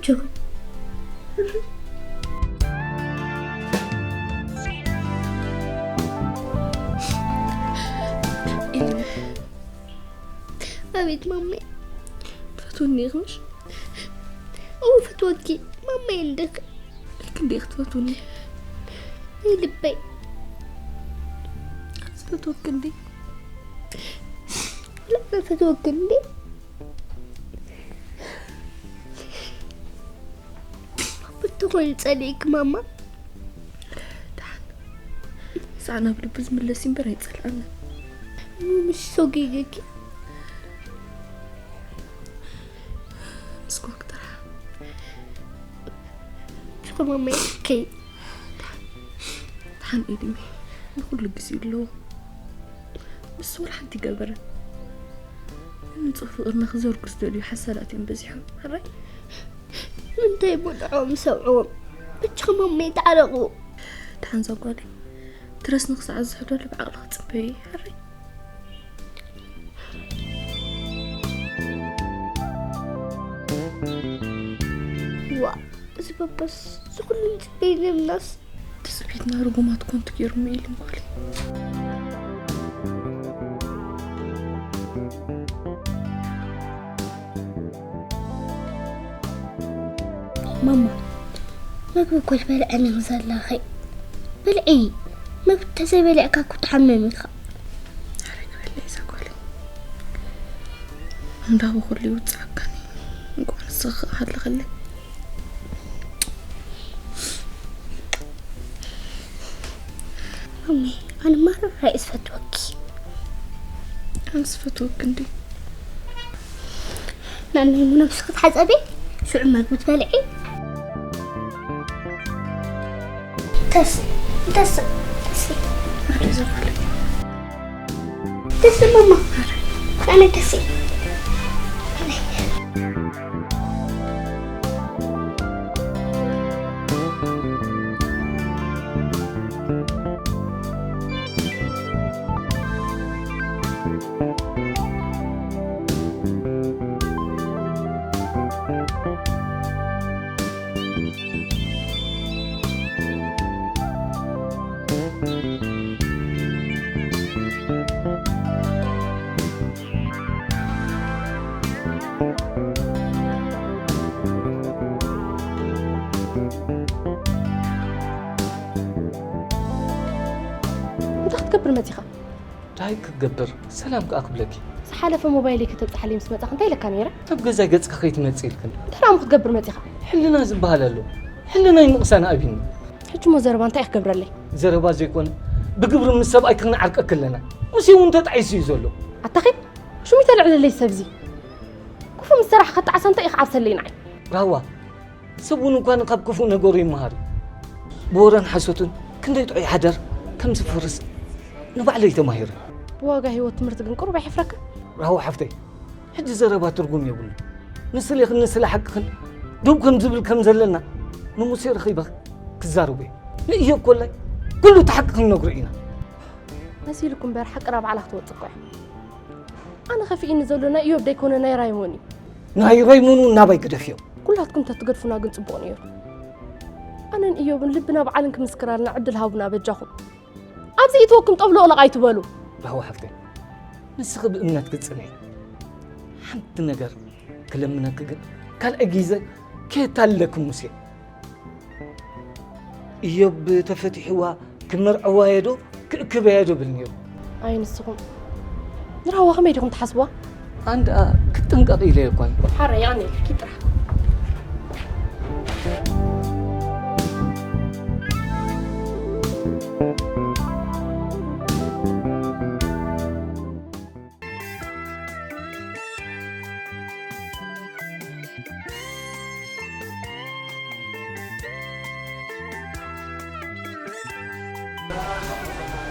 ሸኮር። ኣቤት ማሜ። ትፈትውኒ ኢኺ ምሽ? እው፣ ፈትወኪ ማሜ። እንድኺ ክንደይ ክትፈትውኒ? ናይ ልበይ። ዝፈትወኪ እንዴ? ላ፣ ፈትወኪ እንዴ? ብትኾን ጸሊእክ ማማ። ደሓን። ሳዕ ናብ ልቡ ዝምለስ እምበር ኣይጸልኣንን። ምሽ ሶጊገኪ። ምስጓግ ጥራሕ። ሽኮር ማማይ ከይ። ደሓን ኤድሚ፣ ንኹሉ ግዜኡ ኣለዎ። ንሱ ወላ ሓንቲ ይገበረ። ንጹህ ፍቕርና ክዘርጉ ዝደልዩ ሓሳዳት እዮም በዚሖም። ሕራይ? እንታይ እሞ ንዕኦም ሰምዕዎም? በጃኹም ማማይ ተዓረቑ። ደሓን እዛ ጓለይ፣ ትረስ ንኽሰዓት ዝሕደሉ ብዓቕሊ ክጽበዩ። ሕራይ? ዋ፣ እዚ ፓፓስ እዚ ኩሉ ንጽበዩ ነይርናስ። ትጽቢትና ርጉማት ኮንቱ ገይሩና ኢሉ ምዃል። ማማ፣ ምግቢ እኮ ትበልዐኒ ዘለኺ። ብልዒ፣ ምግቢ ተዘይበሊዕካ እኮ ትሓምም ኢኻ። ኣረ ክበልዕ እዛ ጓለይ። እንዳ ብኹሉ ይውጽኣካኒ። እንቋዕ ንስኺ ከኣ ሃለኽለይ። ማሚ፣ ኣነ ማራ ራእይ ዝፈትወኪ። ኣነ ዝፈትወኪ እንዲ። ናነይ እሞ ነብስኺ ተሓጸቢ፣ ሽዑ መግቢ ትበልዒ። ተስ፣ ተስ፣ ተስ። ኣረ ዘጓለ። ተስ ማማ። ኣነ ተስ። እንታይ ክትገብር መጺኻ? እንታይ ክገብር? ሰላም ከኣ ክብለኪ። ዝሓለፈ ሞባይለይ ከተብጽሓለይ ምስ መጻኺ እንታይ ኢለካ ነይረ? ኣብ ገዛይ ገጽኪ ከይትመጺ ኢልክን። እንታይ ደኣ ክትገብር መጺኻ? ሕልና ዝበሃል ኣሎ። ሕልናይ ምቕሳን ኣቢኒ። ሕጂ እሞ ዘረባ እንታይ እዩ ክገብረለይ? ዘረባ ዘይኮነ፣ ብግብሪ ምስ ሰብኣይ ክንዓርቀኪ ኣለና። ሙሴ እውን ተጣዒሱ እዩ ዘሎ። ኣታ ኺድ፣ ሽሙ ይተልዕለለይ ሰብ እዚ። ክፉእ ምስ ሰራሕ ከጣዕሳ እንታይ እዩ ክዓብሰለይ ንዓይ? ራህዋ፣ ሰብ እውን እኳ ካብ ክፉእ ነገሩ ይመሃር እዩ። ብወረን ሓሶትን ክንደይ ጥዑይ ሓዳር ከም ዝፈርስ ንባዕለይ ተማሂረ። ብዋጋ ህይወት ትምህርቲ ግን ቁሩብ ኣይሕፍረካ? ራህዋ ሓፍተይ፣ ሕጂ ዘረባ ትርጉም የብሉ። ንስሌኽን ንስለ ሓቅኽን ደው ከም ዝብል ከም ዘለና ንሙሴ ረኺበ ክዛረቦ እየ። ንእዮብ ኮላይ ኩሉ እቲ ሓቂ ክንነግሮ ኢና። መሲልኩ እምበር ሓቂ ናብ ባዕላ ክትወጽእ እኮ እያ። ኣነ ከፊእኒ ዘሎ ናይ እዮብ ደይኮነ ናይ ራይሞን እዩ። ናይ ራይሞን እውን ናባይ ግደፍዮ። ኩላትኩም ተትገድፉና ግን ጽቡቕ ነይሩ። ኣነን እዮብን ልብና ብዓልን ክምስክራልና ዕድል ሃቡና በጃኹም። ኣብዚ ኢትወኩም ጠብሎቕለቕ ኣይትበሉ። ራህዋ ሓፍተይ፣ ንስኺ ብእምነት ክትጽንዒ። ሓንቲ ነገር ክለምነኪ ግን፣ ካልኣይ ግዜ ከየታልለኪ ሙሴ። እዮብ ተፈቲሕዋ ክመርዕዋዮ ዶ ክእክበያ ዶ ብል ነይሩ። ኣይ ንስኹም ንራህዋ ከመይ ዲኹም ትሓስብዋ? ኣንዳ ክትጥንቀቕ ኢለ እኳ። ሓረ ያኔ ኪጥራ።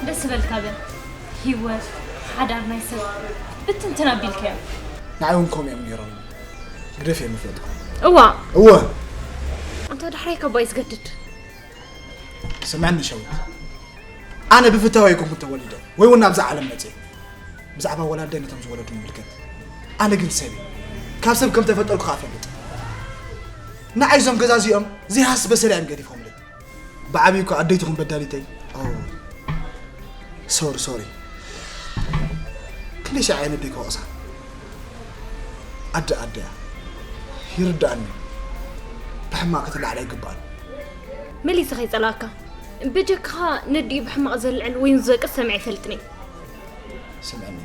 ደስ በልካ በል። ህይወት ሓዳር ናይ ሰብ ብትንትን ኣቢልካዮ። ንዓይ እውን ከምኡ እዮም ነይሮም። ግደፍ እዮም ይፈልጡ። እዋ። እወ። ኣንታ ዳሕራይ ካባይ ዝገድድ። ስምዕኒ ሸዊት። ኣነ ብፍታወይ ኣይኮንኩን ተወሊደ ወይ እውን ናብዛ ዓለም መፅየ። ብዛዕባ ወላዲተይ ነቶም ዝወለዱ ይምልከት። ኣነ ግን ሰብ እየ። ካብ ሰብ ከም ተፈጠርኩ ከዓ እፈልጥ። ንዓይ እዞም ገዛ እዚኦም ዘይሃስስ በሰላ እዮም ገዲፎምለይ። ብዓብዩ እኮ ኣደይትኹም በዳሊተይ። ሶሪ ሶሪ። ክንደይ ሻዕ ኣየነደይ ክወቕሳ? ኣደ ኣደ እያ። ይርዳእኒ። ብሕማቕ ክትለዓል ኣይግባእን። መሊሰ ከይጸላእካ። ብጀካኻ ነዲኡ ብሕማቕ ዘልዕል ወይን ዝወቅስ ሰሚዐ ኣይፈልጥን እየ። ስምዕኒ፣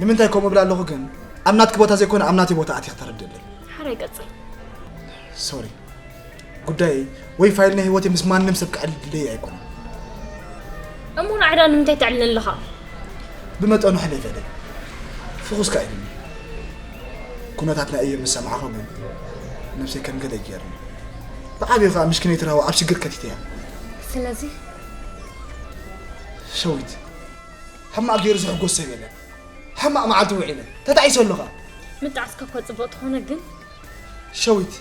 ንምንታይ ከምኡ እብላ ኣለኹ ግን ኣብ ናትኪ ቦታ ዘይኮነ ኣብ ናተይ ቦታ ኣቲኺ ተረድእለይ። ሓራይ ቀጽል። ሶሪ። ጉዳይ ወይ ፋይል ናይ ህይወተይ ምስ ማንም ሰብ ክዕልል ድለይ ኣይኮነን። እሞ ንዓዳ ንምንታይ ተዕልለለኻ? ብመጠኑ ሕለይ ፈለይ። ፍኹስ ከኣ ኢሉኒ። ኩነታት ናይ እዮብ ምስ ሰማዕኹ ግን ነብሰይ ከም ገለ ይገርኒ። ብዓብዩ ከኣ ምሽኪነይቲ ራህዋ ኣብ ሽግር ከቲተያ። ስለዚ ሸዊት፣ ሕማቕ ገይሩ ዝሕጎስ ሰብ የለን። ሕማቕ መዓልቲ ውዒለ ተጣዒሰ ኣለኻ። ምጣዕስካ እኳ ጽቡቕ ተኾነ ግን ሸዊት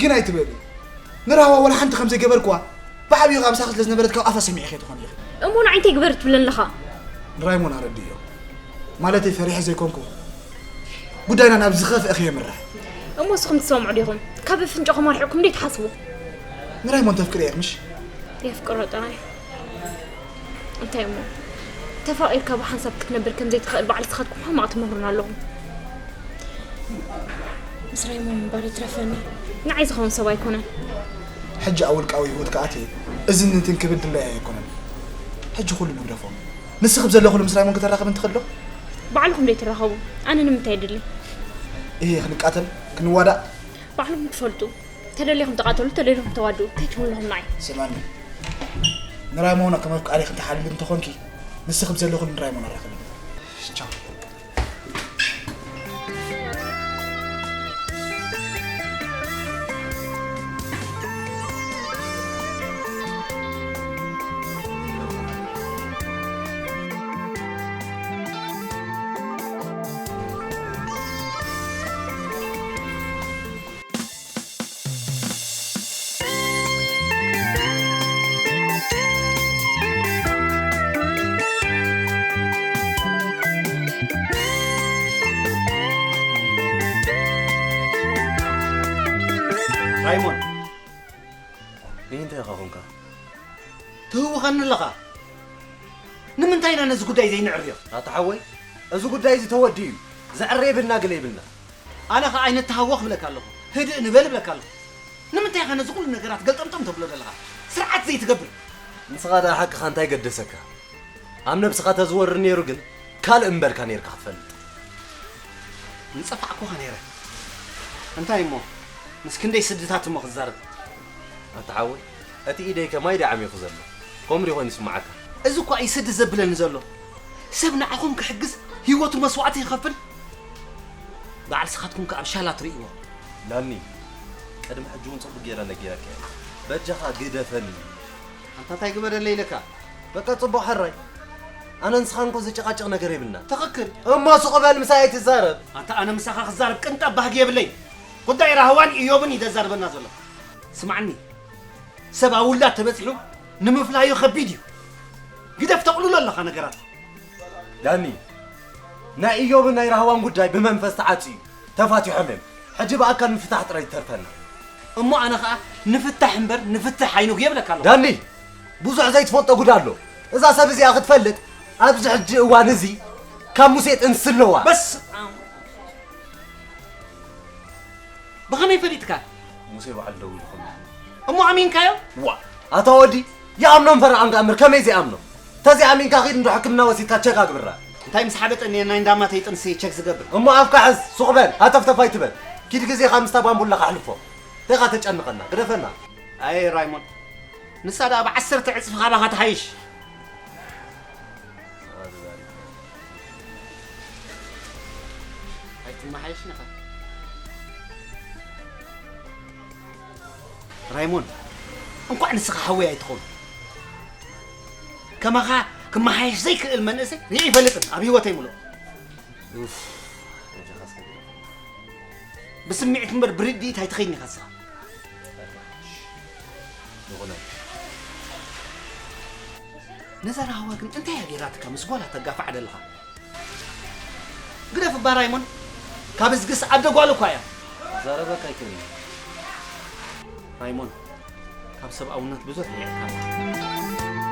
ግን ኣይትበሊ። ንራህዋ ወላ ሓንቲ ከም ዘይገበርክዋ ብዓብዩ ካብ ምሳኺ ስለ ዝነበረት ካብ ኣፋ ሰሚዐ ከይትኾኒ ኢኺ። እሞ ንዓይ እንታይ ግበር ትብለኒ ኣለኻ? ንራይሞን ኣረድእዮ። ማለተይ ፈሪሐ ዘይኮንኩ ጉዳይና ናብ ዝኸፍአ ከየምርሕ። እሞ ንስኹም ትሰምዑ ዲኹም? ካብ ኣፍንጫኹም ኣርሒቕኩም እንዴ ትሓስቡ? ንራይሞን ተፍቅርዮ ኢኺ ምሽ? የፍቅሮ ጥራይ። እንታይ እሞ ተፋቒርካ ብሓንሳብ ክትነብር ከም ዘይትኽእል ባዕልስኻትኩም ሕማቕ ትምህሩና ኣለኹም። ምስ ራይሞን ምንባር ይትረፈኒ። ንዓይ ዝኸውን ሰብ ኣይኮነን። ሕጂ ኣብ ውልቃዊ ህይወት ክኣትየ እዝን እንትን ክብል ድላይ ኣይኮነን። ሕጂ ኩሉ ንግደፎ። ንስኺ ብዘለኹሉ ምስ ራይሞን ክተራኸቢ እንትኽእል ዶ? ባዕልኹም ዶ ኣይትራኸቡ? ኣነ ንምንታይ የድሊ? እሂ ክንቃተል ክንዋዳእ? ባዕልኹም ትፈልጡ። ተደሊኹም ተቓተሉ፣ ተደሊኹም ተዋድኡ። እንታይ ትብሉ ኣለኹም ንዓይ? ስምዕኒ። ንራይሞና ከም ኣፍቃሪ ክንተሓልሊ እንተኾንኪ ንስኺ ብዘለኹሉ ንራይሞን ኣራኽብኒ። ቻው። ራይሞን፣ ይህ እንታይ ኢኻ ኾንካ? ትህውኸኒ ኣለኻ። ንምንታይ ኢና ነዚ ጉዳይ ዘይንዕርዮ? ኣታ ሓወይ፣ እዚ ጉዳይ እዚ ተወዲኡ እዩ። ዘዕረ የብልና፣ ገለ የብልና። ኣነ ኸኣ ኣይንተሃወኽ እብለካ ኣለኹ። ህድእ ንበል እብለካ ኣለኹ። ንምንታይ ኢኻ ነዚ ኩሉ ነገራት ገልጠምጠም ተብሎ ዘለኻ? ስርዓት ዘይትገብር? ንስኻ ደኣ ሓቅኻ እንታይ ገደሰካ? ኣብ ነብስኻ ተዝወርድ ነይሩ ግን ካልእ ምበልካ ነይርካ ክትፈልጥ። ምጸፋዕኩኻ ነይረ። እንታይ እሞ? ምስ ክንደይ ስድታት እሞ ክትዛረብ? ኣታ ሓወይ፣ እቲ ኢደይ ከማይ ድዩ ዓሚኹ ዘሎ? ከምኡ ድዩ ኮይኑ ይስምዓካ? እዚ እኳ እዩ ስዲ ዘብለኒ ዘሎ። ሰብ ንዓኹም ክሕግዝ ህይወቱ መስዋእቲ ይኸፍል? በዓል ስኻትኩም ከኣ ኣብ ሻላ ትርእይዎ። ዳኒ፣ ቅድሚ ሕጂ እውን ጽቡቕ ገይረ ነጊረካ እየ። በጃኻ ግደፈኒ። ኣንታ እንታይ ግበረለይ ኢለካ? በቃ ጽቡቕ ሕራይ። ኣነ ንስኻን እኮ ዘጨቃጭቕ ነገር የብልና። ትኽክል። እሞ ሱቕ በል ምሳይ ኣይትዛረብ። ኣንታ ኣነ ምሳኻ ክዛረብ ቅንጣብ ባህጊ የብለይ። ጉዳይ ራህዋን ኢዮብን እዩ ዘዛርበና ዘሎ። ስማዕኒ፣ ሰብ ኣብ ውላድ ተበጺሑ ንምፍላዩ ከቢድ እዩ። ግደፍ ተቕልሎ ኣለኻ ነገራት። ዳኒ፣ ናይ ኢዮብን ናይ ራህዋን ጉዳይ ብመንፈስ ተዓጽዩ ተፋቲሖም እዮም። ሕጂ ብኣካል ምፍታሕ ጥራይ ይተርፈና። እሞ ኣነ ኸኣ ንፍታሕ እምበር ንፍትሕ ኣይንጉየ እብለካ ኣለኹ። ዳኒ፣ ብዙሕ ዘይትፈልጦ ጉድ ኣሎ። እዛ ሰብ እዚኣ ክትፈልጥ ኣብዚ ሕጂ እዋን እዚ ካብ ሙሴ ጥንሲ ኣለዋ። በስመኣብ። ብኸመይ ፈሊጥካ? ሙሴ በዓል ደዊልኩም። እሞ ኣሚንካዮ? ዋእ ኣታ ወዲ ይኣምኖ እምበር ኣንጋ እምበር ከመይ ዘይኣምኖ? ተዘይኣሚንካ ኺድ እንዶ ሕክምና ወሲድካ ቸክ ኣግብራ። እንታይ ምስ ሓበጠኒ እየ ናይ እንዳማተይ ጥንሲ ቸክ ዝገብር? እሞ ኣፍካ ሕዝ ሱቕ በል ሃተፍተፍ ኣይትበል። ኪድ ግዜኻ ምስታ ባምቡላኻ ኣሕልፎ። እንታይ ኢኻ ተጨንቐና ግደፈና። ኣየ ራይሞን ንሳ ደኣ ብዓሰርተ ዕጽፊ ካባኻ ትሓይሽ። ኣይትመሓየሽን ኢኻ። ራይሞን እንኳዕ ንስኻ ሓወይ ኣይትኸውን። ከማኻ ክመሓየሽ ዘይክእል መንእሰይ ርኢ ይፈልጥን ኣብ ህይወተይ ምሉእ። ኡፍ፣ በጃኻ እስከ ግደፍ። ብስምዒት እምበር ብርድኢት ኣይትኸይድን ኢኻ ንስኻ። ዝኾነ ነዛ ራህዋ ግን እንታይ እያ ገይራትካ ምስ ጓላ ተጋፋዕ ደለኻ? ግደፍ እባ ራይሞን ካብ እዝግስ ኣደ ጓል እኳ እያ። ዛረበካ ኣይክእልን። ራይሞን፣ ካብ ሰብኣውነት ብዙሕ ርሒቕካ ኣለኻ።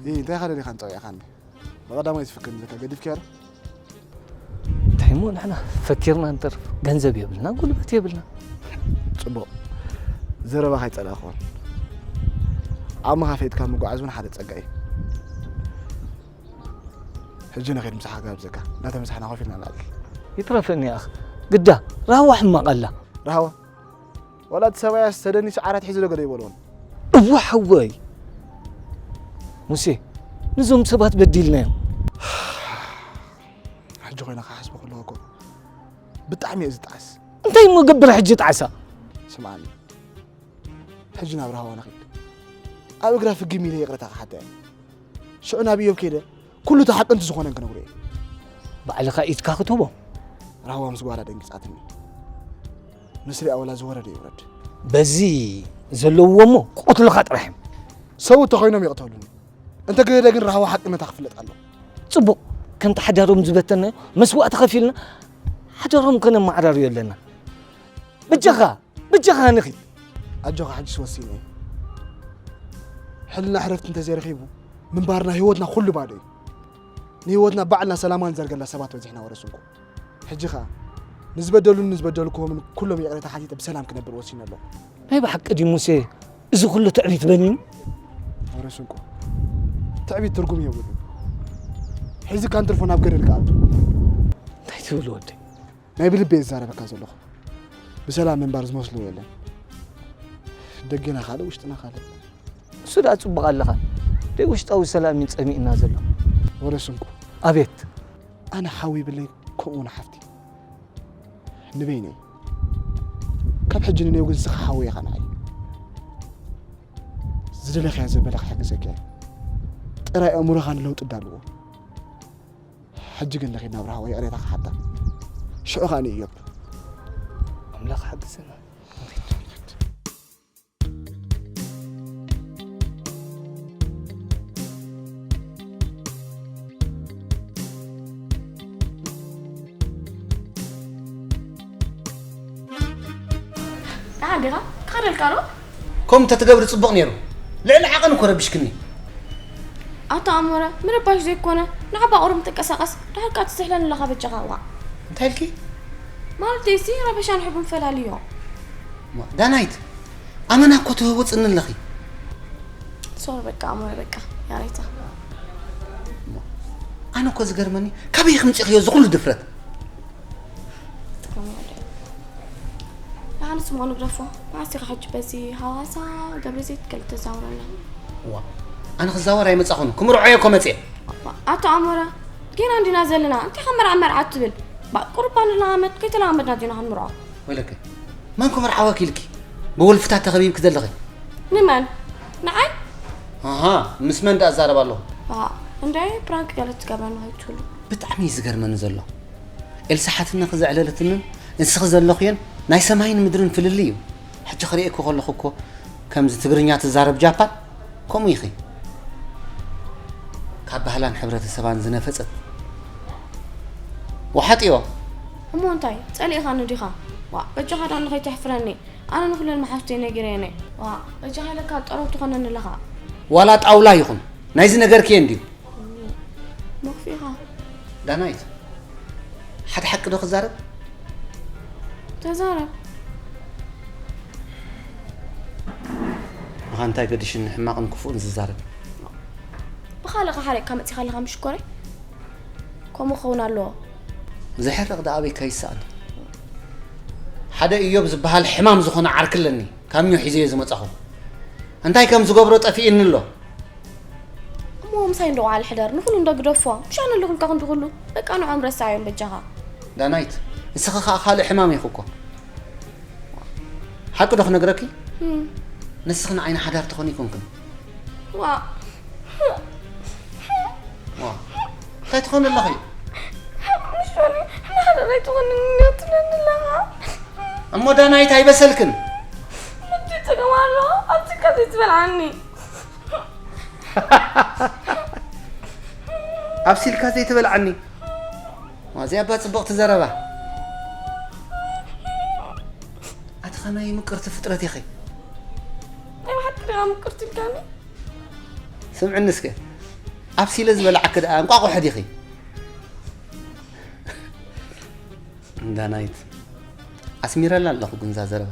እይ፣ እንታይ ኢኻ ደሊኻ ንጸውዒኻኒ? ብቐዳማይ ዝፍክር ዘለካ ገዲፍካዮ ዶ? እንታይ እሞ ንሕና ፈኪርና ንተርፍ፣ ገንዘብ የብልና፣ ጉልበት የብልና። ጽቡቕ፣ ዘረባ ካይጸላእኽዎን ዓቕምኻ ፈይጥካ ምጉዓዝ እውን ሓደ ጸጋ እዩ። ሕጂ ንኸይድ ምሳሕ ክጋብዘካ፣ እንዳተመሳሕና ኮፍ ኢልና ንዕልል። ይትረፈኒ ኣኽ፣ ግዳ ራህዋ ሕማቕ ኣላ። ራህዋ? ዋላ እቲ ሰብኣያስ ተደኒሱ ዓራት ሒዙ ዶ ገለ ይበልዎን? እወ ሓወይ ሙሴ፣ ንዞም ሰባት በዲልናዮም። ሕጂ ኮይነ ክሓስቦ ከለኹ እኮ ብጣዕሚ እየ ዝጠዓስ። እንታይ እሞ ገብር ሕጂ ጣዕሳ? ስምዓኒ፣ ሕጂ ናብ ራህዋ ንኺድ። ኣብ እግራ ፍግም ኢለ ይቕረታ ክሓታ እየ። ሽዑ ናብ ኢዮብ ከይደ ኩሉ እቲ ሓቂ እንተ ዝኾነ ክነግሮ እየ። ባዕልኻ ኢድካ ክትህቦ። ራህዋ ምስ ጓላ ደንጊጻትኒ። ምስሪኣ ወላ ዝወረደ ይውረድ። በዚ ዘለውዎ እሞ ክቐትሉኻ ጥራሕ እዮም። ሰው እንተኾይኖም ይቕተሉኒ። እንተ ገለ ግን ራህዋ ሓቅነታ ክፍለጥ ኣለዎ። ጽቡቕ፣ ከምቲ ሓዳሮም ዝበተንናዮ መስዋእቲ ከፊልና ሓዳሮም ከነመዓራርዮ ኣለና። በጃኻ፣ በጃኻ ንኺድ። ኣጆኻ፣ ሕጅስ ወሲነ እየ። ሕልና ዕረፍቲ እንተዘይረኺቡ ምንባርና ህይወትና ኩሉ ባዶ እዩ። ንህይወትና ባዕልና ሰላማ ንዘርገላ ሰባት በዚሕና ወረ ስንቁ። ሕጂ ኸኣ ንዝበደሉን ንዝበደልክዎምን ኩሎም ይቕሬታ ሓቲተ ብሰላም ክነብር ወሲነ ኣለኹ። ናይ ብሓቂ ድዩ ሙሴ እዚ ኩሉ ትዕቢት በኒኑ? ወረ ስንቁ፣ ትዕቢት ትርጉም የብሉን። ሒዝካ እንትርፎ ናብ ገደል ክኣቱ። እንታይ ትብል ወደይ? ናይ ብልቢ እየ ዝዛረበካ ዘለኹ። ብሰላም ምንባር ዝመስሎ የለን። ደገና ካልእ ውሽጥና ካልእ። እሱ ደኣ ጽቡቕ ኣለኻ። ደይ ውሽጣዊ ሰላም እዩ ጸሚእና ዘሎ። ወረ ስንቁ። ኣቤት። ኣነ ሓው ይብለይ ከምኡ እውን ሓፍቲ። ንበይነይ። ካብ ሕጂ ንኔው ግን ንስኻ ሓወይ ኢኻ ንዓይ። ዝደለኻዮ ዘበለ ክሕግዘካ እየ። ጥራይ ኣእምሮኻ ንለውጢ ኣዳልዎ። ሕጂ ግን ንኺድ ናብ ራህዋ ይቕሬታ ክሓታ። ሽዑ ኸኣ ንእዮብ። ኣምላኽ ሓግዘና። ደሓን ዲኻ? ክኸደልካ ዶ? ከምኡ እንተትገብሪ ጽቡቕ ነይሩ። ልዕሊ ዓቐን እኮ ረቢሽክኒ። ኣታ ኣሞረ፣ ምርባሽ ዘይኮነ፣ ንዓባ ቁሩብ ትንቀሳቐስ፣ ድሓር ከኣ ትስሕለኒ ኣለኻ በጃኻ፣ ዋእ። እንታይ ኢልኪ? ማለተይሲ ረበሻን ሕቡን ፈላልዮ። እሞ ዳናይት፣ ኣመና እኮ ትህውፅኒ ኣለኺ። ሶሪ በቃ ኣሞረ፣ በቃ ያሬታ። እሞ ኣነ እኮ ዝገርመኒ፣ ካበይ ከምፂእኽዮ እዚ ኩሉ ድፍረት? ጥዑም ወደ። ንሓንስ ምዃኑ ግደፎ። መዓስ ኢኻ ሕጂ በዚ ሃዋሳ ገብረ ዘይት ገለ ተዛውረና? ዋ፣ ኣነ ክዛወር ኣይመጻኹን። ክምርዖ እየ እኮ መጽየ። ኣቶ ኣሞረ፣ ጌና እንዲና ዘለና። እንታይ ካብ መርዓ መርዓ ትብል? ባ፣ ቁርባን ለሃመት ከይተለማመድና ዲና ክንምርዖ? ወይለከ፣ መን ክምርዓወኪ ኢልኪ? ብወልፍታት ተኸቢብኪ ዘለኺ? ንመን? ንዓይ? ኣሃ፣ ምስ መን ደኣ እዛረብ ኣለኹ? ዋ፣ እንድዒ ፕራንክ ገለ ትገብረና ከይትህሉ። ብጣዕሚ እዩ ዝገርመኒ ዘሎ። ኤልሳ ሓትነኺ ዘዕለለትንን ንስኺ ዘለኽዮን ናይ ሰማይን ምድርን ፍልልይ እዩ። ሕጂ ክርእየኪ ከለኹ እኮ ከምዚ ትግርኛ ትዛረብ ጃፓን ከምኡ ኢኺ። ካብ ባህላን ሕብረተሰባን ዝነፈጸት። ወሓጥዮ። እሞ እንታይ ጸሊእኻኒ ዲኻ? ዋ፣ በጃኻ ዳኒ ከይተሕፍረኒ። ኣነ ንኹለን መሓዙተይ ነጊረየን እየ። ዋ፣ በጃኻ ኢለካ ጠረው ትኾነኒ ኣለኻ። ዋላ ጣውላ ይኹን ናይዚ ነገርኪ እንድዩ። መኽፊኻ። ዳናይት፣ ሓደ ሓቂ ዶ ክዛረብ? ተዛረብ። ብኻ እንታይ ገዲሽኒ ሕማቕን ክፉእን ዝዛረብ? ብኻልእ ሓሪቕካ መጺኻ ኣለኻ ምሽኮረይ? ከምኡ ክኸውን ኣለዎ። ዝሕረቕ ደኣ ኣበይ ከይሰኣን። ሓደ እዮብ ዝበሃል ሕማም ዝኾነ ዓርኪ ኣለኒ። ካብ ኒው ሒዘዮ ዝመጻኹ። እንታይ ከም ዝገብሮ ጠፊእኒ ኣሎ። እሞ ምሳይ እንዶ ውዓል ሕደር፣ ንኹሉ እንዶ ግደፎ። ምሽ ኣነ ኣለኹልካ ክንዲ ኩሉ። በቃ ንዖም ረሳዮም በጃኻ። ዳናይት፣ ንስኺ ኸኣ ካልእ ሕማም ኢኺ እኮ። ሓቂ ዶ ክነግረኪ? እም። ንስኺ ንዓይ ንሓዳር ትኾኒ ኣይኮንክን። ዋ። ዋ። እንታይ ትኾኒ ኣለኺ? ምሽ ዶኒ፣ ንሓዳር ኣይትኾንን እዮ ትብለኒ ኣለኻ። እሞ ዳናይት ኣይበሰልክን። ማሎ ኣብዚካ ዘይትበልዓኒ። ኣብሲልካ ዘይትበልዓኒ። እዚኣ እባ ጽብቕቲ ዘረባ። ኣቲ ኸመይ ምቅርቲ ፍጥረት ኢኺ። ናይ ብሓቂ ዲኻ ምቅርቲ ኢልካኒ? ስምዕኒ እስከ። ኣብሲለ ዝበልዓኪ ደኣ እንቋቑሖ ዲኺ? ዳናይት፣ ኣስሚረላ ኣለኹ ግን እዛ ዘረባ።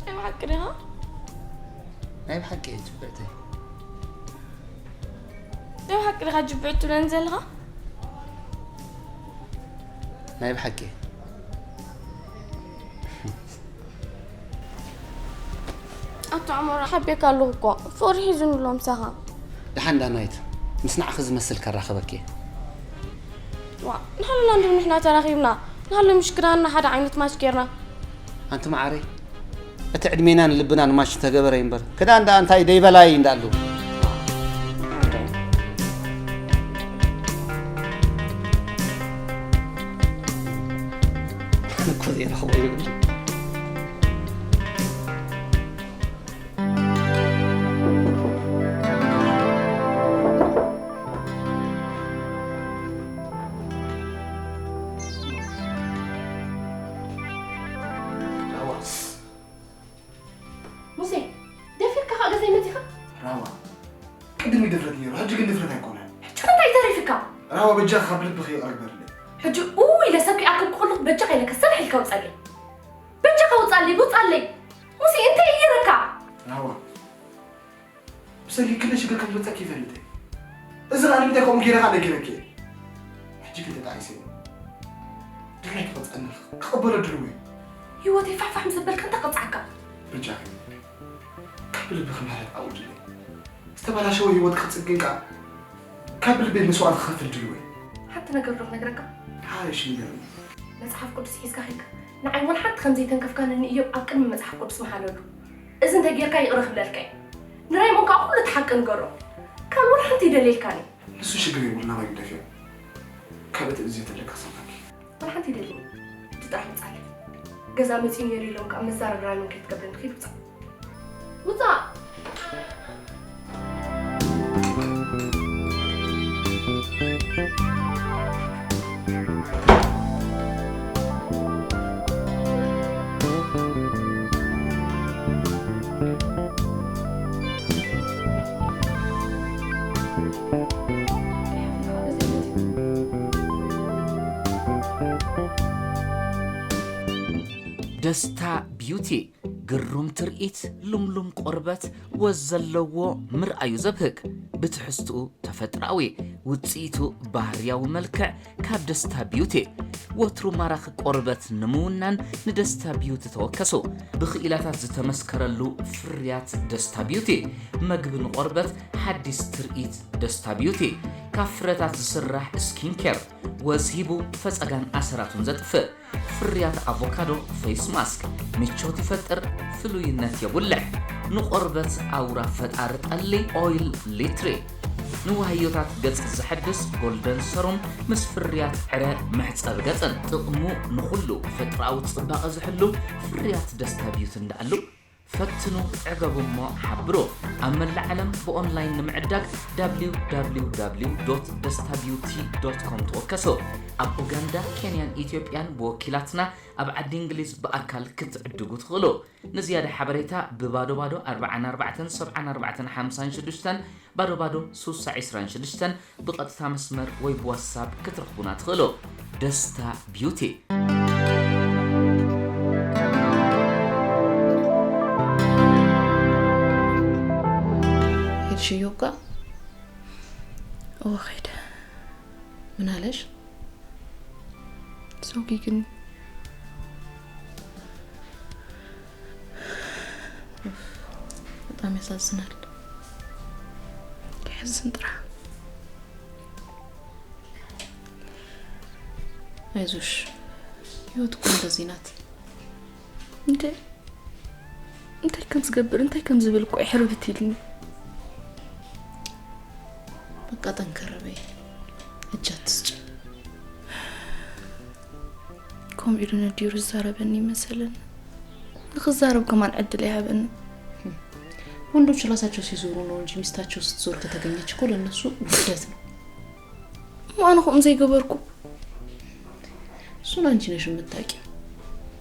ናይ ብሓቂ ዲኻ? ናይ ብሓቂ እየ ጅብዕተይ። ናይ ብሓቂ ዲኻ ጅብዕ ትብለኒ ዘለኻ? ናይ ብሓቂ። ኣቶ ኣሞራ ሓቢካ ኣለኹ እኮ ፍቕሪ ሒዙኒ ኣሎ ምሳኻ። ደሓን ዳናይት፣ ምስ ንዓኺ ዝመስል ከራኽበኪ እየ። ዋ፣ ንሃለና እንድም ንሕና ተራኺብና፣ ንሃለ ምሽ ክዳንና ሓደ ዓይነት ማች ጌርና። ኣንቲ መዓረይ፣ እቲ ዕድሜና ንልብና ንማች ተገበረ እምበር፣ ክዳን ደኣ እንታይ ደይበላይ እንዳኣሉ። እኮ ዘይረኽቦ ይብል። ሙሴ፣ ደፊርካ ከኣ ገዛይ መጺኻ? ራማ፣ ቅድም ድፍረት ነይሩ፣ ሕጂ ግን ድፍረት ኣይኮነን። ሕጂ ከ እንታይ ተሪፍካ? ራማ፣ በጃኻ ካብ ልብኺ ይቕረ ግበርለይ። ሕጂ ኡ ኢለ ሰብ ክኣክብ ከሎ በጃኻ ኢለካ ሰላሕ ኢልካ ውጻለይ። በጃኻ ውጻለይ፣ ውጻለይ። ሙሴ፣ እንታይ እየረካ? ራማ፣ ብሰንኪ ክንደይ ሽግር ከም ዝመጸኪ ይፈልጥ እየ። እዚ ኸኣ ንምንታይ ከምኡ ገይረ ኸኣ ነጊረኪ እየ። ሕጂ ግን ተጣዒሰ እየ። ድላይኪ ክጸንሕ ክቕበሎ ድልው እየ። ህይወተይ ፋሕፋሕ ምስ ኣበልካ እንታይ ክቕጽዓካ? በጃኺ ካብ ልብኺ ምሕረት ኣውጅለይ። ዝተበላሸወ ህይወት ክጽግን ከኣ ካብ ልበይ መስዋእቲ ክኸፍል ድልው እየ። ሓንቲ ነገር ዶ ክነግረካ? ሓይሽ ንገርኒ። መጽሓፍ ቅዱስ ሒዝካ ኸይድካ ንዓይ ወላ ሓንቲ ከም ዘይተንከፍካኒ ንእዮብ ኣብ ቅድሚ መጽሓፍ ቅዱስ መሃለሉ። እዚ እንተ ጌርካ ይቕረ ክብለልካ እየ። ንራይሞን ከኣ ኩሉ እቲ ሓቂ ንገሮ። ካልእ ወላ ሓንቲ ይደልየልካን እዩ። ንሱ ሽግር የብሉን፣ ናባይ ግደፍዮ። ካልእ ትእዝዝ ተለካ ክሰምዓኪ። ወላ ሓንቲ ይደልየኒ። ሕጂ ጥራሕ ውጻለይ። ገዛ መጺኡ ነይሩ ኢሎም ከኣ መዛረቢ ራይሞን ከይትገብረኒ። ኺድ ውጻእ። ውጻእ። ደስታ ቢዩቲ፣ ግሩም ትርኢት፣ ልምሉም ቆርበት፣ ወዝ ዘለዎ፣ ምርኣዩ ዘብህግ፣ ብትሕዝትኡ ተፈጥሮኣዊ፣ ውጽኢቱ ባህርያዊ መልክዕ ካብ ደስታ ቢዩቲ። ወትሩ ማራኺ ቆርበት ንምውናን ንደስታ ቢዩቲ ተወከሱ። ብኽኢላታት ዝተመስከረሉ ፍርያት ደስታ ቢዩቲ። መግቢ ንቆርበት፣ ሓዲስ ትርኢት ደስታ ቢዩቲ። ካብ ፍረታት ዝስራሕ ስኪን ኬር፣ ወዝ ሂቡ ፈጸጋን ኣሰራቱን ዘጥፍእ። ፍርያት ኣቮካዶ ፌስ ማስክ፣ ምቾት ይፈጥር፣ ፍሉይነት የጉልሕ። ንቆርበት ኣውራ ፈጣሪ ጠሊ ኦይል ሊትሪ። ንዋህዮታት ገጽ ዘሐድስ ጎልደን ሰሩም ምስ ፍርያት ዕረ መሕጸቢ ገጽን። ጥቕሙ ንኹሉ ፈጥራዊ ጽባቐ ዝሕሉ ፍርያት ደስታ ቢዩቲ እንዳኣሉ። ፈትኑ፣ ዕገቡ እሞ ሓብሩ። ኣብ መላእ ዓለም ብኦንላይን ንምዕዳግ www.destabeauty.com ተወከሱ። ኣብ ኡጋንዳ፣ ኬንያን ኢትዮጵያን ብወኪላትና ኣብ ዓዲ እንግሊዝ ብኣካል ክትዕድጉ ትኽእሉ። ንዝያዳ ሓበሬታ ብባዶ ባዶ ኣርብዓን ኣርባዕተን ሰብዓን ኣርባዕተን ሓምሳን ሽዱሽተን፣ ባዶ ባዶ ሱሳ ዒስራን ሽዱሽተን ብቐጥታ መስመር ወይ ብዋትሳፕ ክትረኽቡና ትኽእሉ። ደስታ ቢዩቲ። ሄድሽዮ እኳ? እወ፣ ኸይደ። ምን ኣለሽ? ሰው ግን በጣም ያሳዝናል። የሕዝን ጥራ። አይዞሽ፣ ህይወት እኮ እንደዚህ ናት። እንዴ፣ እንታይ ከም ዝገብር፣ እንታይ ከም ዝብል እኮ ይሕርብት ኢልኒ። በቃ ጠንከር በይ፣ እጅ ኣትስጪ። ከምኡ ኢሉ ነዲሩ ዝዛረበኒ ይመሰለኒ። ንኽዛረብ ከማን ዕድል ኣይሃበኒ። ወንዶች ራሳቸው ሲዞሩ ነው እንጂ ሚስታቸው ስትዞር ከተገኘች እኮ ለእነሱ ውርደት ነው። እሞ ኣነ ከምኡ ዘይገበርኩ። እሱን አንቺ ነሽ የምታውቂው።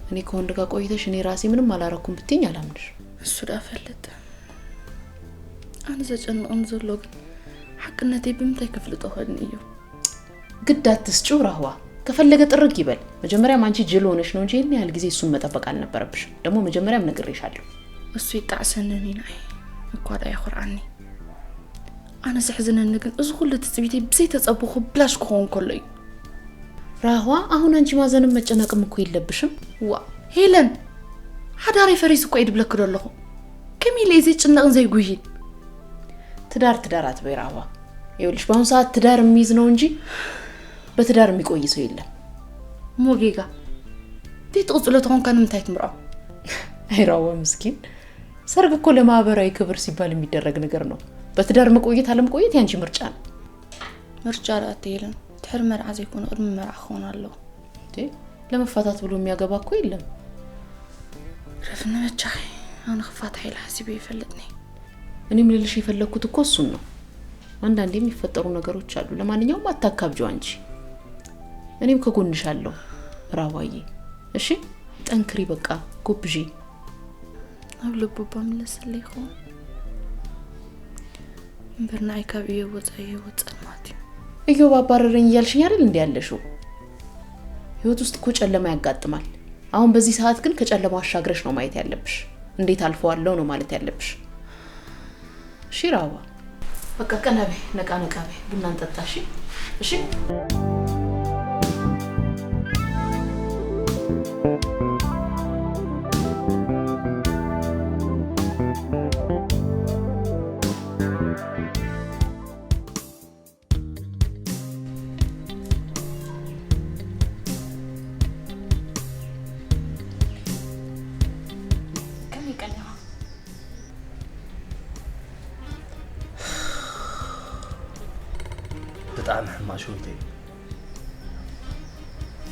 እኔ ከወንድ ጋር ቆይተሽ እኔ ራሴ ምንም አላረኩም ብትይኝ አላምንሽ። እሱ ዳ ፈልጥ። ኣነ ዘጨንቕም ዘሎ ግን ሓቅነተይ ብምንታይ ክፍልጦ ኸድኒ እዩ? ግድ አትስጪው ራህዋ። ከፈለገ ጥርግ ይበል። መጀመሪያም አንቺ ጅል ሆነሽ ነው እንጂ ይህን ያህል ጊዜ እሱን መጠበቅ አልነበረብሽም። ደግሞ መጀመሪያም ነግሬሻለሁ። እሱ ይጣዕሰንን ኢናይ እኳ ዳ የኹርዓኒ። ኣነ ዘሕዝነኒ ግን እዚ ኩሉ ትጽቢተይ ብዘይተጸበኹ ብላሽ ክኸውን ከሎ እዩ። ራህዋ፣ አሁን አንቺ ማዘንም መጨነቅም እኮ የለብሽም። ዋ ሄለን፣ ሓዳረይ ፈሪሱ እኮ እዩ ድብለኪ ዶ ኣለኹ። ከመይ ኢለ እዩ ዘይጭነቕን ዘይጉይን? ትዳር ትዳር አትበይ ራህዋ። ይኸውልሽ በአሁኑ ሰዓት ትዳር የሚይዝ ነው እንጂ በትዳር የሚቆይ ሰው የለም። ሞጌጋ፣ ዘይትቕጽሎ ተኾንካ ንምንታይ ትምርዖ? አይ ራህዋ ምስኪን፣ ሰርግ እኮ ለማህበራዊ ክብር ሲባል የሚደረግ ነገር ነው። በትዳር መቆየት አለመቆየት ያንቺ ምርጫ ነው። ምርጫ ዳኣ የለን። ድሕሪ መርዓ ዘይኮነ ቅድሚ መርዓ ክኾን ኣለዎ። እንዴ፣ ለመፋታት ብሎ የሚያገባ እኮ የለም። ረፍነ መቻኺ፣ ኣነ ክፋታሕ ኢለ ሓሲበ ይፈልጥኒ። እኔም ልልሽ የፈለግኩት እኮ እሱን ነው። አንዳንዴ የሚፈጠሩ ነገሮች አሉ። ለማንኛውም አታካብጂው አንቺ። እኔም ከጎንሽ አለው ራዋዬ። እሺ፣ ጠንክሪ፣ በቃ ጎብዢ። ኣብ ልቡ እባ ምለሰለይ ይኸውን እምበር ንዓይ ካብ እዮብ ወፃኢ እዮብ ወፀልማት እዩ። እዮብ አባረረኝ እያልሽኝ አይደል እንዴ ያለሽው? ህይወት ውስጥ እኮ ጨለማ ያጋጥማል። አሁን በዚህ ሰዓት ግን ከጨለማው አሻግረሽ ነው ማየት ያለብሽ። እንዴት አልፈዋለሁ ነው ማለት ያለብሽ። እሺ ራዋ፣ በቃ ቀና በይ፣ ነቃ ነቃ በይ፣ ቡና እንጠጣ። እሺ፣ እሺ። ከመይ ቀኒኻ? ብጣዕሚ ሕማቕ ሸዊተይ።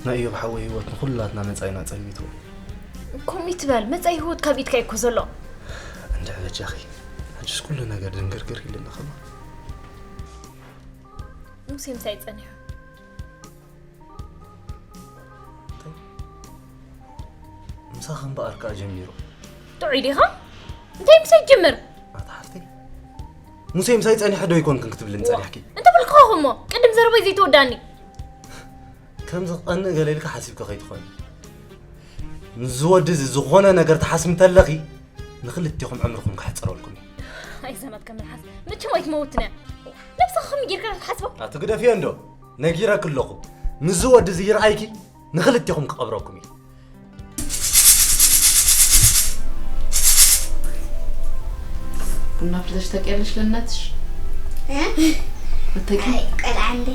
ናይ እዮብ ሓወይ ህይወት ንኹላትና መጻኢና ጸልሚትዎ። ከምኡ ትበል፣ መጻኢ ህይወት ካብ ኢድካ እኮ ዘሎ። እንድዒ በጃኺ፣ ሕጅስ ኩሉ ነገር ድንግርግር ኢሉና ኸማ። ሙሴ ምሳይ ጸኒሑ። እንታይ? ምሳኺ እምበኣር ከኣ ጀሚሩ። ጥዑይ ዲኻ? እንታይ ምሳይ ትጅምር? ኣታ ሓፍተይ፣ ሙሴ ምሳይ ጸኒሐ ዶ ይኮንክን ክትብልኒ ዋ፣ ጸኒሕኪ? እንታይ በልክኻ እሞ? ቅድም ዘረባይ ዘይተወዳኒ። ከምዚ ክቐንእ ገለ ኢልካ ሓሲብኪ ከይትኾኒ። ምስዚ ወዲ እዚ ዝኾነ ነገር ትሓስቢ እንተለኺ፣ ንኽልቴኹም ዕምርኹም ከሕጽረልኩም እዩ። ኣይ ዘመድካ መልሓስ፣ መቸም ኣይትመውትን እያ። ነብስኻ ከመይ ጌርካ ትሓስቦ? ኣቲ ግደፍዮ እንዶ፣ ነጊረኪ ኣለኹ። ምስዚ ወዲ እዚ ይርኣይኪ፣ ንኽልቴኹም ክቐብረኩም እዩ። ቡና አፍልተሽ ታውቂያለሽ ለእናትሽ? እ? አታውቂም? አይ፣ ቆልዓ እንዴ።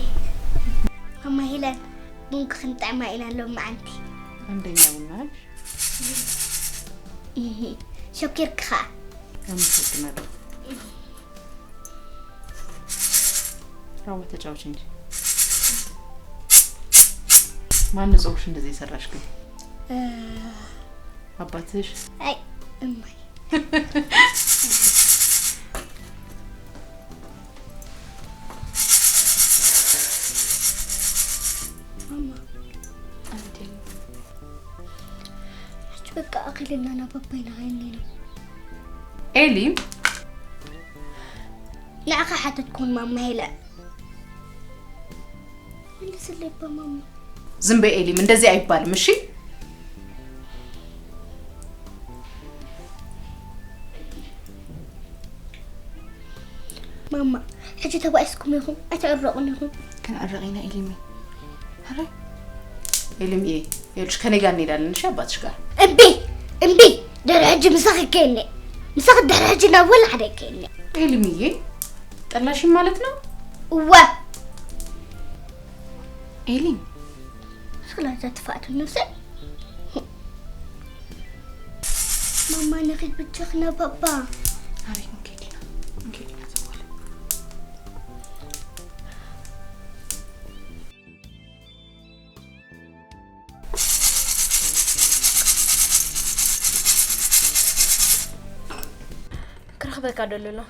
እማ ሄለን፣ ቡንኪ ክንጥዕማ ኢና ሎማዓንቲ። አንደኛ ቡና ነሽ። እህ፣ ሸኪርኪ ኸኣ። አመሰግናለሁ። ራዋ ተጫወች እንጂ። ማን ነው ፀጉርሽ እንደዚህ የሰራሽ ግን? እ፣ አባትሽ? አይ፣ እማይ። ማማ። አንዴ። ሕጂ በቃ ኣኺልና ናብ ኣቦይ ንኸይኒ ኢና። ኤሊ። ንዓኻ ሓተትኩን ማማ ሄለ። መልስለይ እባ ማማ። ዝም በይ ኤሊም፣ እንደዚህ አይባልም እሺ? ማማ፣ ሕጂ ተባኢስኩም ኢኹም፣ ኣይተዕረቑን ኢኹም። ክንዕረቕ ኢና ኤሊም። ኧረ ኤሊም እየ፣ ይኸውልሽ ከኔ ጋር እንሄዳለን እሺ፣ አባትሽ ጋር። እምቢ፣ እምቢ፣ ድሕሪ ሕጂ ምሳኺ ከይኒ። ምሳኺ ድሕሪ ሕጂ ናብ ወላ ሓደ ከይኒ። ኤሊምዬ፣ ጠላሽም ማለት ነው? እወ። ኤሊም። ስለዛ ትፋእቱ ነብሰይ። ማማ፣ ንኺድ ብቻኽና ባባ። ኣሬ፣ እንኬዲና፣ እንኬዲና ዘወለ። ክረኽበ ተካ ደሎ ኣሎ።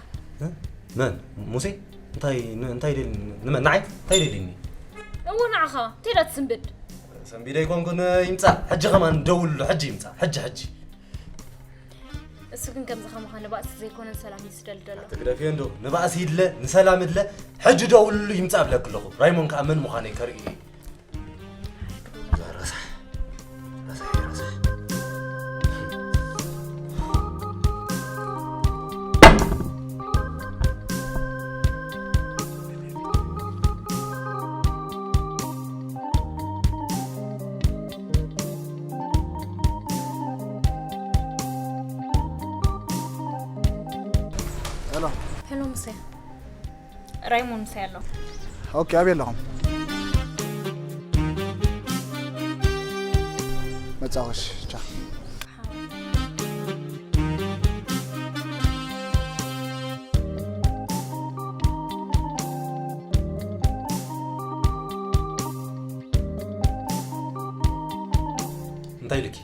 መን? ሙሴ? እንታይ እንታይ ደል ንመን ንዓይ እንታይ ደልኒ? እዎ ንዓኻ እንታይ ዳ ትስንብድ? ሰንቢደ ኣይኮንኩን። ይምጻእ ሕጂ ከማን ደውልሉ። ሕጂ ይምጻእ ሕጂ ሕጂ። እሱ ግን ከምዚ ከማኻ ንባእሲ ዘይኮነን ሰላም እዩ ዝደሊ ዘሎ። ትግደፍዮ እንዶ ንባእሲ ይድለ ንሰላም ይድለ። ሕጂ ደውልሉ ይምጻእ ብለክ ኣለኹ። ራይሞን ከኣ መን ምዃነይ ከርኢ እየ። ረሳሕ ረሳሕ ረሳሕ። ሄሎ። ሄሎ ሙሴ። ራይሞን ምሳይ ኣሎ። ኦኬ፣ ኣበይ ኣለኹም? መጻወሽ ቻ። እንታይ ኢልኪ?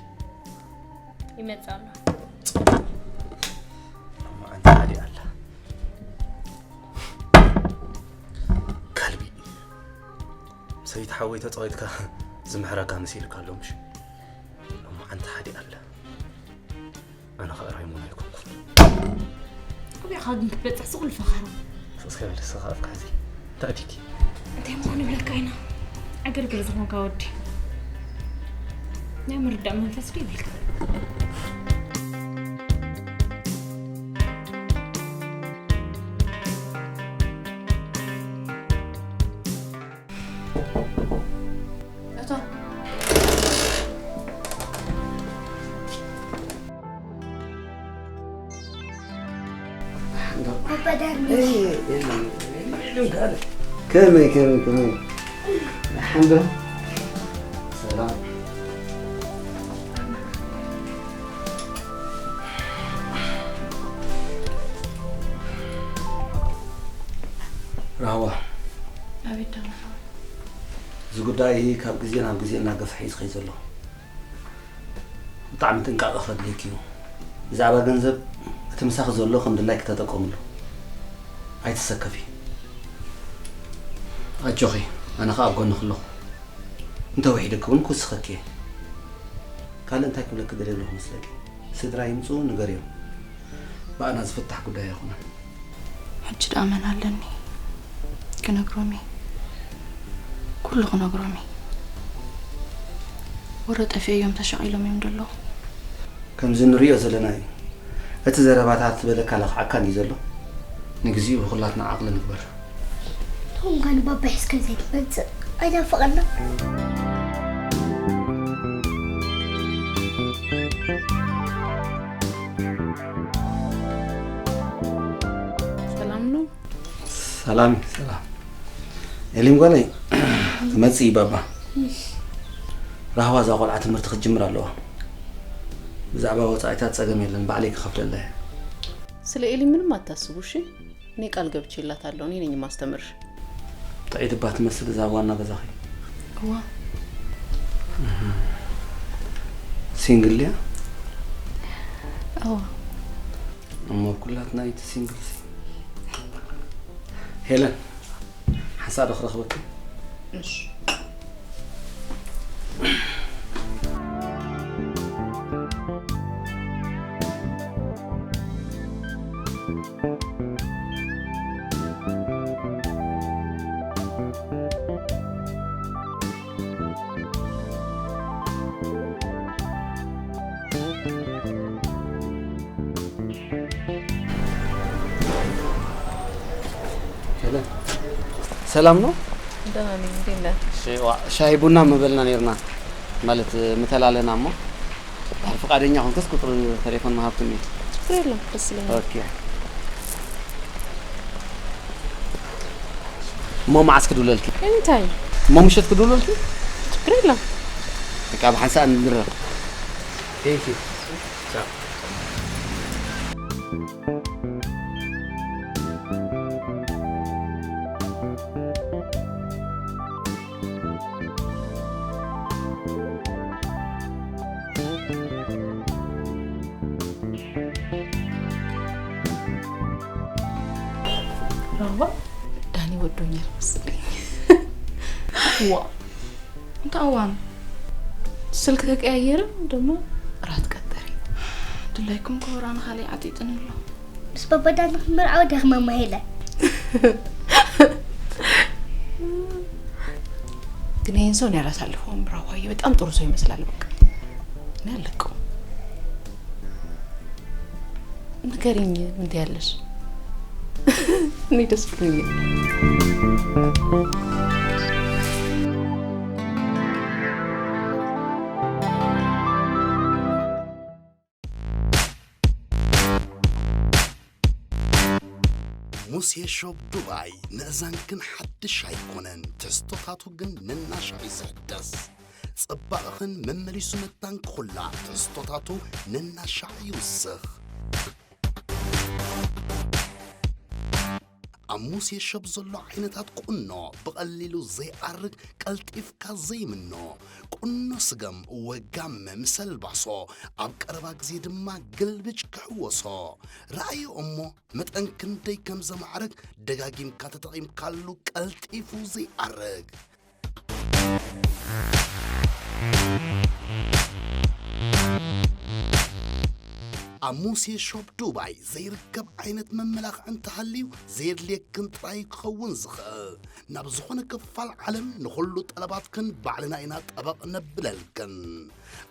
ይመጽእ ኣሎ። ሎማዓንቲ ሓዲ ኣላ። ከልቢ። ሰበይቲ ሓወይ ተጻዊትካ ዝምሕረካ መሲልካ ኣሎ ምሽ? ሎማዓንቲ ሓዲ ኣላ። ኣነ ኸኣ ራይሞን ኣይኮንኩን። ኣበይ ኢኻ ግን ክትበጽሕ ዝኹሉ ፈኸራ? ስቕ እስከ በል፣ ስቕ ኣፍካ ሕዚ። እንታይ ኣቲኪ? እንታይ ምዃኑ ይብለካ ኢና። ዕግርግር ዝኾንካ ወዲ። ናይ ምርዳእ መንፈስ ዶ ይብልካ? እቶ። ከመይ፣ ከመይ፣ ከመይ? ሓንዶ? ሰላም። ራህዋ። ኣቤት ዳና ሓወይ። እዚ ጉዳይ ካብ ግዜ ናብ ግዜ እናገፍሐ እዩ ዝኸይድ ዘሎ። ብጣዕሚ ጥንቃቐ ከድልየኪ እዩ። ብዛዕባ ገንዘብ እቲ ምሳኺ ዘሎ ከም ድላይኪ ተጠቀምሉ። ኣይትሰከፊ። ኣጆኺ፣ ኣነ ኸኣ ኣብ ጎንኺ ኣለኹ። እንተውሒዱኪ እውን ክውስኸኪ እየ። ካልእ እንታይ ክብለኪ ደልየ ኣለኹ መስለኪ? ስድራ ይምጽኡ ንገርዮም። ብኣና ዝፍታሕ ጉዳይ ኣይኮነን። ሕጂ ደኣ መን ኣለኒ? ክነግሮም እየ። ኩሉ ክነግሮም እየ። ወረ ጠፊኦም ተሸቒሎም እዮም ዘለዉ። ከምዚ ንሪኦ ዘለና እዩ። እቲ ዘረባታት ዝበለካ ለኽዓካ እንድዩ ዘሎ። ንግዚኡ ብኹላትና ዓቕሊ ንግበር። ቶም ጋን ባባ ሒዝካ ዘይትመጽእ ኣይናፍቐና። ሰላም ነው? ሰላም፣ ሰላም። ኤሊም ጓለይ፣ ትመጽእ እዩ ባባ። ራህዋ እዛ ቆልዓ ትምህርቲ ክትጅምር ኣለዋ። ብዛዕባ ወጻኢታት ጸገም የለን፣ ባዕለይ ክኸፍለላ እየ። ስለ ኤሊ ምንም ኣታስቡ እሺ? እኔ ቃል ገብቼላታለሁ፣ እኔ ነኝ ማስተምር። ጥዒት እባ ትመስል እዛ ዋና ገዛኺ። እዋ። ሲንግል ድያ? እዋ። እሞ ኩላትና እቲ ሲንግል ሲ-፣ ሄለን፣ ሓንሳእ ዶ ክረኽበኪ? እሺ። ሄለን፣ ሰላም ነው? ደህና ነኝ፣ እንዴት ነህ? እሺ፣ ዋ፣ ሻሂ ቡና ምበልና ነይርና፣ ማለት ምተላለና እሞ፣ ድሕር ፍቃደኛ ኮንክስ ቁጽሪ ቴሌፎን ምሃብክኒ። ችግር የለም፣ ደስ ይለኛል። ኦኬ። እሞ መዓስ ክድውለልኪ? ኤኒታይም። እሞ ምሸት ክድውለልኪ? ችግር የለም። በቃ፣ ብሓንሳእ ንድረር። ቴንክ ዩ። ቻው። ራዋ ዳኒ ወዶኛል መሰለኝ። ዋ፣ እንታይ እዋን ስልክ ተቀያየርን ደሞ ራት ቀጠሪ። ድላይኩም ክብራን ካልእ ዓጢጥን ኣሎ። ምስ በበዳን ክንምርዓው ደኽመ ማሂለ። ግን ይህን ሰው እኔ አላሳልፈውም። ራዋዬ በጣም ጥሩ ሰው ይመስላል። በቃ እኔ አልለቀውም። ንገሪኝ፣ ምን ትያለሽ? እኔ ደስ ብሎኛል። ሙሴ ሾፕ ዱባይ፣ ምእዛንክን ሓድሽ ኣይኮነን፣ ትሕዝቶታቱ ግን ነናሻዕ እዩ ዝሕደስ። ጽባቕኽን መመሊሱ መታን ክኹላዕ፣ ትሕዝቶታቱ ነናሻዕ ይውስኽ። ኣብ ሙሴ ሾፕ ዘሎ ዓይነታት ቁኖ፣ ብቐሊሉ ዘይኣርግ፣ ቀልጢፍካ ዘይምኖ፣ ቁኖ ስገም ወጋመ ምስ ኣልባሶ፣ ኣብ ቀረባ ግዜ ድማ ግልብጭ ክሕወሶ። ረኣዮ እሞ መጠን ክንደይ ከም ዘማዕርግ ደጋጊምካ ተጠቒምካሉ ቀልጢፉ ዘይኣርግ። ኣብ ሙሴ ሾፕ ዱባይ ዘይርከብ ዓይነት መመላኽዒ እንተሃልዩ ዘየድልየክን ጥራይ ክኸውን ዝኽእል። ናብ ዝኾነ ክፋል ዓለም ንኹሉ ጠለባትክን ባዕልና ኢና ጠበቕ ነብለልክን።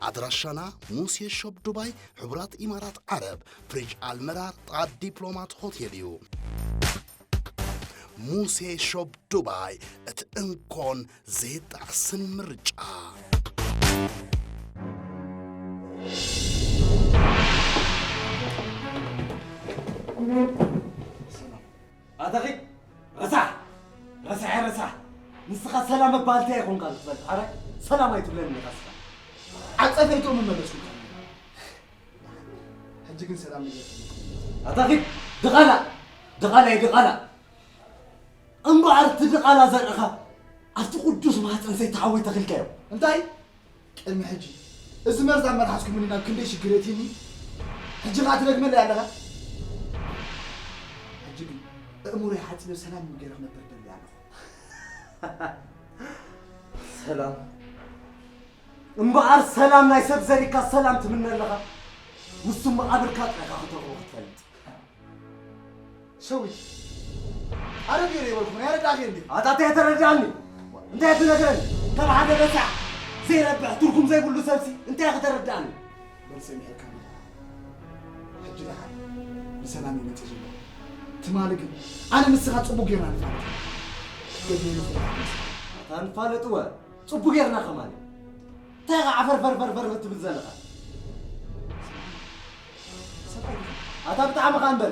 ኣድራሻና ሙሴ ሾፕ ዱባይ፣ ሕቡራት ኢማራት ዓረብ፣ ፍሪጅ ኣልመራር፣ ጥቓ ዲፕሎማት ሆቴል እዩ። ሙሴ ሾፕ ዱባይ፣ እቲ እንኮን ዘይጣዕስን ምርጫ። ኣታ ኺድ ረሳሕ ረሳሕ ረሳሕ። ንስኻ ሰላም እባ እንታይ ኣይኮንካ ክትፈልጥ፣ ኣረ ሰላም ኣይትብለኒ ኢኻ እስኻ። ዓጸፈይቶም መመለስኩልካ። ሕጂ ግን ሰላም ነገር። ኣታ ኺድ ድቓላ፣ ድቓላ፣ ድቓላ። እምበኣር እቲ ድቓላ ዘርእኻ ኣብቲ ቅዱስ ማህፀን ሰይቲ ሓወይ ተኺልካዮ። እንታይ? ቅድሚ ሕጂ እዚ መርዝ ኣብ መልሓስኩምኒ ናብ ክንደይ ሽግር የእትየኒ፣ ሕጂ ኸኣ ትደግመለይ ኣለኻ። ሕጂ ግን ኣእምሮይ ሓጺበ ሰላም ገይረ ክነብር እደሊ ኣለኹ። ሰላም እምበኣር ሰላም ናይ ሰብ ዘሪካ ሰላም ትምነ ኣለኻ። ንሱ መቓብርካ ጥራይ ኢኻ ክትረኽቦ ክትፈልጥ። ሸዊት ኣረግ እየ ዘይበልኩ ናይ ኣረዳእኺ እንዲ ኣታ እንታይ ተረዳእኒ እንታይ ትነግረኒ? ከም ሓደ ረሳሕ ዘይረብሕ ትርጉም ዘይብሉ ሰብሲ እንታይ ክትረዳእኒ? በል ሰሚዐካ ኣለኹ። ሕጂ ደሓን ብሰላም እዩ መፅእ ዘሎ። ትማሊ ግን ኣነ ንስኻ ፅቡቅ ጌርና ንፋለጥ። ክትገድለኒ ፍርሃት መስል ኣታ ንፋለጥወ ፅቡቅ ጌርና ከማን እንታይ ኢኻ ዓፈር ፈርፈርፈር ትብል ዘለኻ? ኣታ ብጣዕሚ ኻ እምበር